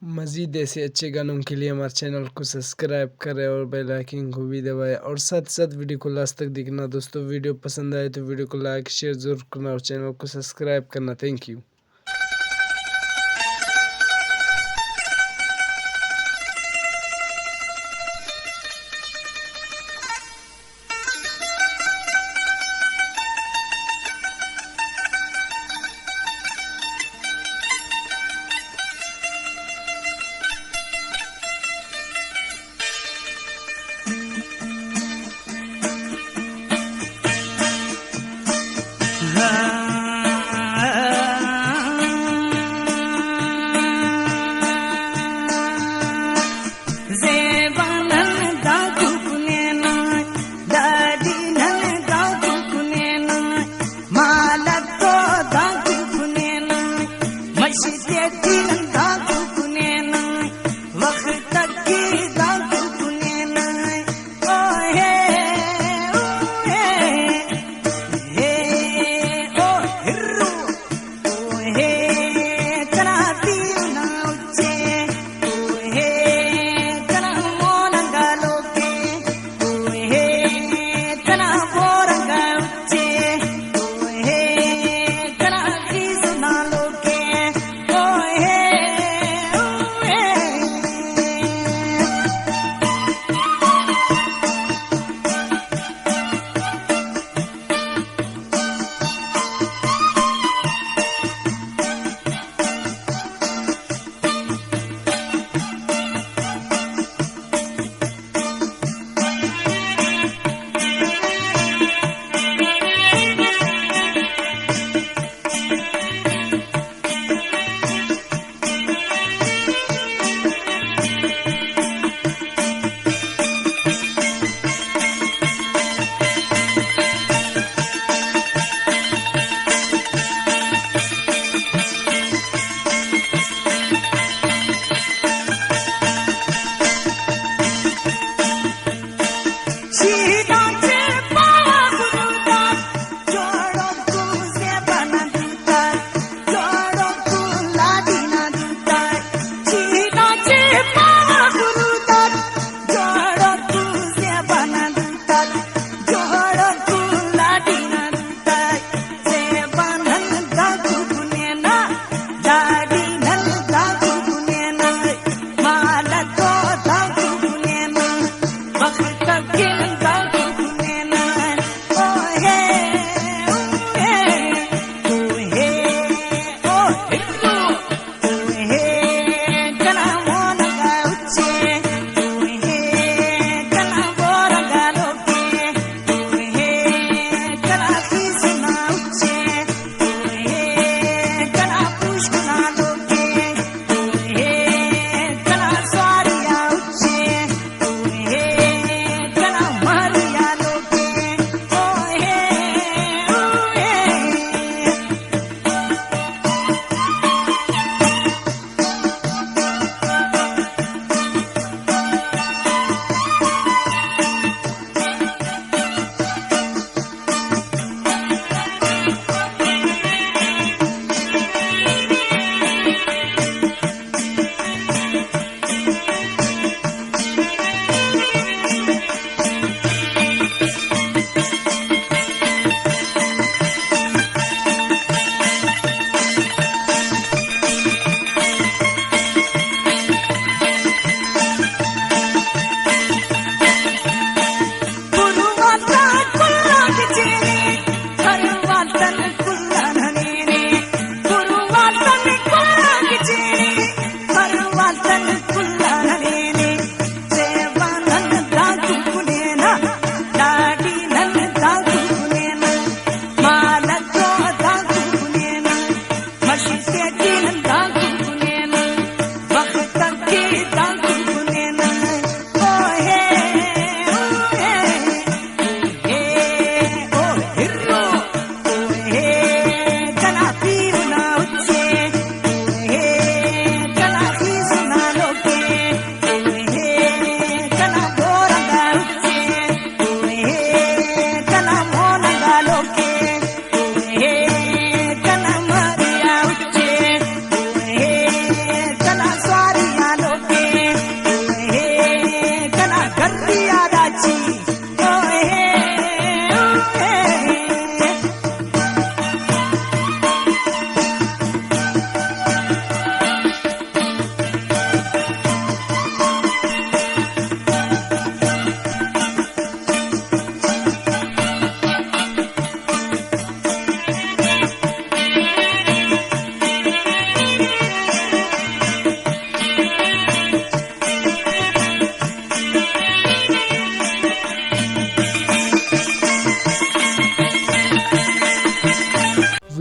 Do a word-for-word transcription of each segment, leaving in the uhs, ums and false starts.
مزید ایسے اچھے گانوں کے لیے ہمارے چینل کو سبسکرائب کرے اور بیل آئیکن کو بھی دبائے، اور ساتھ ساتھ ویڈیو کو لاسٹ تک دیکھنا دوستو۔ ویڈیو پسند آئے تو ویڈیو کو لائک، شیئر ضرور کرنا اور چینل کو سبسکرائب کرنا۔ تھینک یو۔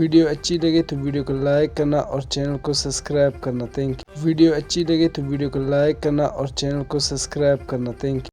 ویڈیو اچھی لگے تو ویڈیو کو لائک کرنا اور چینل کو سبسکرائب کرنا۔ تھینک یو۔ ویڈیو اچھی لگے تو ویڈیو کو لائک کرنا اور چینل کو سبسکرائب کرنا۔ تھینک یو۔